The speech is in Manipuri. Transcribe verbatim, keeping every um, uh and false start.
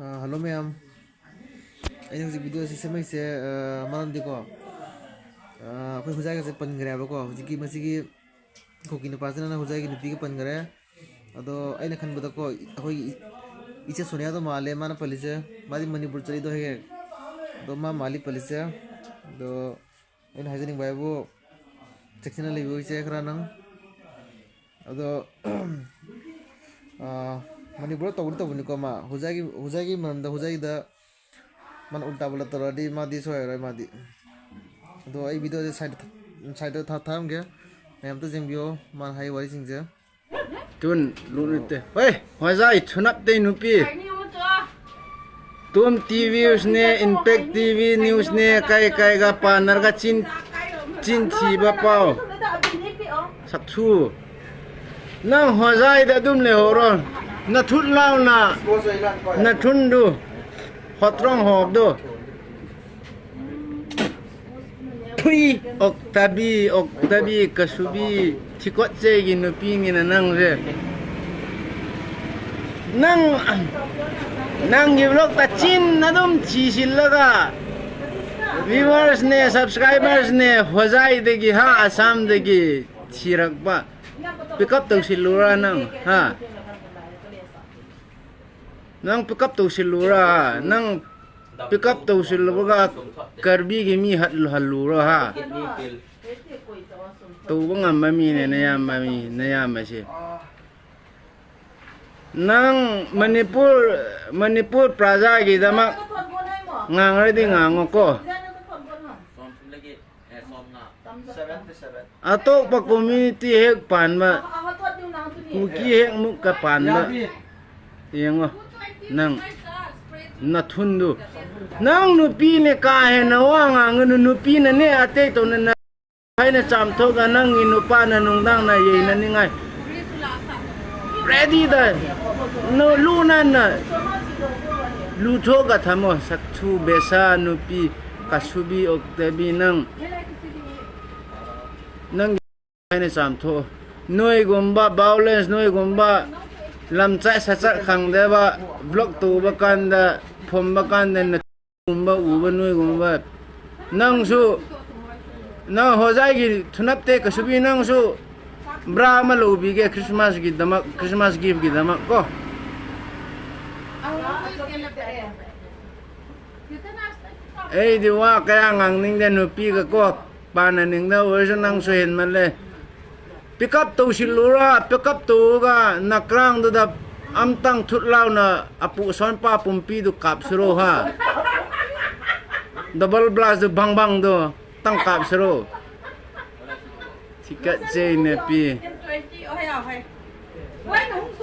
ꯑ, ꯍꯜꯂꯣ ꯃꯌꯥꯝ꯫ ꯑꯩꯅ ꯍꯧꯖꯤꯛ ꯚꯤꯗꯤꯑꯣ ꯑꯁꯤ ꯁꯦꯝꯃꯛꯏꯁꯦ, ꯑ, ꯃꯔꯝꯗꯤꯀꯣ, ꯑ, ꯑꯩꯈꯣꯏ ꯍꯨꯖꯥꯏꯒꯁꯦ ꯄꯟꯈ꯭ꯔꯦꯕꯀꯣ꯫ ꯍꯧꯖꯤꯛꯀꯤ ꯃꯁꯤꯒꯤ ꯀꯨꯀꯤ ꯅꯨꯄꯥꯁꯤꯅ ꯍꯨꯖꯥꯏꯒꯤ ꯅꯨꯄꯤꯒ ꯄꯟꯈꯔꯦ꯫ ꯑꯗꯣ ꯑꯩꯅ ꯈꯟꯕꯗꯀꯣ, ꯑꯩꯈꯣꯏꯒꯤ ꯏ-, ꯏꯆꯦ ꯁꯣꯅꯤꯌꯥꯗꯣ ꯃꯥꯜꯂꯦ ꯃꯥꯅ ꯄꯜꯂꯤꯁꯦ꯫ ꯃꯥꯗꯤ ꯃꯅꯤꯄꯨꯔ ꯆꯠꯂꯤꯗꯣ ꯍꯦꯛ ꯍꯦꯛ꯫ ꯑꯗꯣ ꯃꯥ ꯃꯥꯜꯂꯤ ꯄꯜꯂꯤꯁꯦ꯫ ꯑꯗꯣ ꯑꯩꯅ ꯍꯥꯏꯖꯅꯤꯡꯕ ꯍꯥꯏꯕꯨ, ꯆꯦꯛꯁꯤꯟꯅ ꯂꯩꯕꯤꯌꯨ ꯏꯆꯦ ꯈꯔ ꯅꯪ꯫ ꯑꯗꯣ, ꯑꯥ, ꯃꯅꯤꯄꯨꯔꯗ ꯇꯧꯕꯗꯤ ꯇꯧꯕꯅꯤꯀꯣ ꯃꯥ꯫ ꯍꯨꯖꯥꯏꯒꯤ, ꯍꯨꯖꯥꯏꯒꯤ ꯃꯔꯝꯗ, ꯍꯨꯖꯥꯏꯒꯤꯗ ꯃꯥꯅ ꯎꯜꯇꯥ ꯄꯨꯜꯇꯥ ꯇꯧꯔꯛꯑꯗꯤ ꯃꯥꯗꯤ ꯁꯣꯏꯔꯔꯣꯏ ꯃꯥꯗꯤ꯫ ꯑꯗꯣ ꯑꯩ ꯚꯤꯗꯤꯑꯣꯁꯦ ꯁꯥꯏꯗ ꯊ-, ꯁꯥꯏꯗ ꯊꯥ-, ꯊꯥꯔꯝꯒꯦ꯫ ꯃꯌꯥꯝ ꯑꯝꯇ ꯌꯦꯡꯕꯤꯌꯣ ꯃꯥꯅ ꯍꯥꯏ ꯋꯥꯔꯤꯁꯤꯡꯁꯦ꯫ ꯇꯨꯟ, ꯂꯨꯠ ꯅꯠꯇꯦ꯫ ꯍꯣꯏ, ꯍꯣꯖꯥꯏ ꯊꯨꯅꯞꯇꯩ ꯅꯨꯄꯤ꯫ ꯇꯨꯝ ꯇꯤꯚꯤ ꯅ꯭ꯌꯨꯁꯅꯦ, ꯏꯝꯄꯦꯛ ꯇꯤꯚꯤ ꯅ꯭ꯌꯨꯁꯅꯦ, ꯀꯩ ꯀꯩꯒ ꯄꯥꯟꯅꯔꯒ ꯆꯤꯟ, ꯆꯤꯟ ꯊꯤꯕ ꯄꯥꯎ꯫ ꯁꯛꯊꯨ꯫ ꯅꯪ ꯍꯣꯖꯥꯏꯗ ꯑꯗꯨꯝ ꯂꯩꯍꯧꯔꯣ꯫ ꯅꯊꯨꯠ ꯂꯥꯎꯅ ꯅꯊꯨꯟꯗꯨ ꯍꯣꯇ꯭ꯔꯣꯡ ꯍꯣꯕꯗꯨ꯫ ꯐꯨꯏ, ꯑꯣꯛꯇꯕꯤ, ꯑꯣꯛꯇꯕꯤ, ꯀꯁꯨꯕꯤ, ꯊꯤꯀꯣꯠꯆꯦꯒꯤ ꯅꯨꯄꯤꯅꯤꯅ ꯅꯪꯁꯦ꯫ ꯅꯪ, ꯅꯪꯒꯤ ꯕ꯭ꯂꯣꯛꯇ ꯆꯤꯟ ꯑꯗꯨꯝ ꯊꯤꯁꯤꯜꯂꯒ, ꯚ꯭ꯌꯨꯋꯔꯁꯅꯦ, ꯁꯕꯁꯀ꯭ꯔꯥꯏꯕꯔꯁꯅꯦ, ꯍꯣꯖꯥꯏꯗꯒꯤ, ꯍꯥ, ꯑꯁꯥꯝꯗꯒꯤ ꯊꯤꯔꯛꯄ꯫ ꯄꯤꯛ ꯑꯞ ꯇꯧꯁꯤꯜꯂꯨꯔꯥ ꯅꯪ, ꯍꯥ? ꯅꯪ ꯄꯤꯛ ꯑꯞ ꯇꯧꯁꯤꯜꯂꯨꯔꯥ? ꯅꯪ ꯄꯤꯛ ꯑꯞ ꯇꯧꯁꯤꯜꯂꯨꯕꯒ ꯀꯔꯕꯤꯒꯤ ꯃꯤ ꯍꯠ-, ꯍꯜꯂꯨꯔꯣ, ꯍꯥ? ꯇꯧꯕ ꯉꯝꯕ ꯃꯤꯅꯦ ꯅꯌꯥꯝꯕ ꯃꯤ, ꯅꯌꯥꯝꯕꯁꯦ꯫ ꯅꯪ ꯃꯅꯤꯄꯨꯔ, ꯃꯅꯤꯄꯨꯔ ꯄ꯭ꯔꯖꯥꯒꯤꯗꯃꯛ ꯉꯥꯡꯔꯗꯤ ꯉꯥꯡꯉꯣꯀꯣ꯫ ꯑꯇꯣꯞꯄ ꯀꯝꯃ꯭ꯌꯨꯅꯤꯇꯤ ꯍꯦꯛ ꯄꯥꯟꯕ, ꯀꯨꯀꯤ ꯍꯦꯛ ꯃꯨꯛꯀ ꯄꯥꯟꯕ꯫ ꯌꯦꯡꯉꯣ, ꯅꯪ ꯅꯊꯨꯟꯗꯨ꯫ ꯅꯪ ꯅꯨꯄꯤꯅꯦ ꯀꯥ ꯍꯦꯟꯅ ꯋꯥ ꯉꯥꯡꯒꯅꯨ, ꯅꯨꯄꯤꯅꯅꯦ ꯑꯇꯩ ꯇꯧꯅ ꯅ-, ꯍꯥꯏꯅ ꯆꯥꯝꯊꯣꯛꯑꯒ ꯅꯪꯒꯤ ꯅꯨꯄꯥꯅ ꯅꯨꯡꯗꯥꯡꯅ ꯌꯩꯅꯅꯤꯡꯉꯥꯏ꯫ ꯔꯦꯗꯤꯗ ꯅꯨ-, ꯂꯨ ꯅꯥꯟꯅ ꯂꯨꯊꯣꯛꯑꯒ ꯊꯝꯃꯣ꯫ ꯁꯛꯊꯨ ꯕꯦꯁꯥ ꯅꯨꯄꯤ, ꯀꯥꯁꯨꯕꯤ ꯑꯣꯛꯇꯕꯤ ꯅꯪ꯫ ꯅꯪ ꯍꯥꯏꯅ ꯆꯥꯝꯊꯣꯛꯑꯣ꯫ ꯅꯣꯏꯒꯨꯝꯕ ꯚꯥꯏꯑꯣꯂꯦꯟꯁ, ꯅꯣꯏꯒꯨꯝꯕ ꯂꯝꯆꯠ ꯁꯥꯆꯠ ꯈꯪꯗꯦꯕ, vlog ꯇꯧꯕ ꯀꯥꯟꯗ, ꯐꯝꯕ ꯀꯥꯟꯗ ꯅꯒꯨꯝꯕ ꯎꯕ ꯅꯣꯏꯒꯨꯝꯕ꯫ ꯅꯪꯁꯨ, ꯅꯪ ꯍꯣꯖꯥꯏꯒꯤ ꯊꯨꯅꯞꯇꯦ ꯀꯁꯨꯕꯤ, ꯅꯪꯁꯨ ꯕ꯭ꯔꯥ ꯑꯃ ꯂꯧꯕꯤꯒꯦ ꯈ꯭ꯔꯤꯁꯃꯥꯁꯀꯤꯗꯃꯛ, ꯈ꯭ꯔꯤꯁꯃꯥꯁ ꯒꯤꯐꯀꯤꯗꯃꯛ ꯀꯣ꯫ ꯑꯩꯗꯤ ꯋꯥ ꯀꯌꯥ ꯉꯥꯡꯅꯤꯡꯗꯦ ꯅꯨꯄꯤꯒ ꯀꯣ, ꯄꯥꯟꯅꯅꯤꯡꯗ ꯑꯣꯏꯔꯁꯨ ꯅꯪꯁꯨ ꯍꯦꯟꯃꯜꯂꯦ꯫ Pick up ꯇꯧꯁꯤꯜꯂꯨꯔ, pick up ꯇꯧꯔꯒ ꯅꯀ꯭ꯔꯥꯡꯗꯨꯗ ꯑꯝꯇꯪ ꯊꯨꯠ ꯂꯥꯎꯅ ꯑꯄꯨ ꯑꯁꯣꯟꯄꯥ ꯄꯨꯝꯄꯤꯗꯨ ꯀꯥꯞꯁꯤꯔꯣ ꯍꯥ? Double blast ꯗꯨ ꯕꯪ ꯕꯪꯗꯣ ꯇꯪ ꯀꯥꯞꯁꯤꯔꯣ? ꯊꯤꯀꯠꯆꯩ ꯅꯨꯄꯤ꯫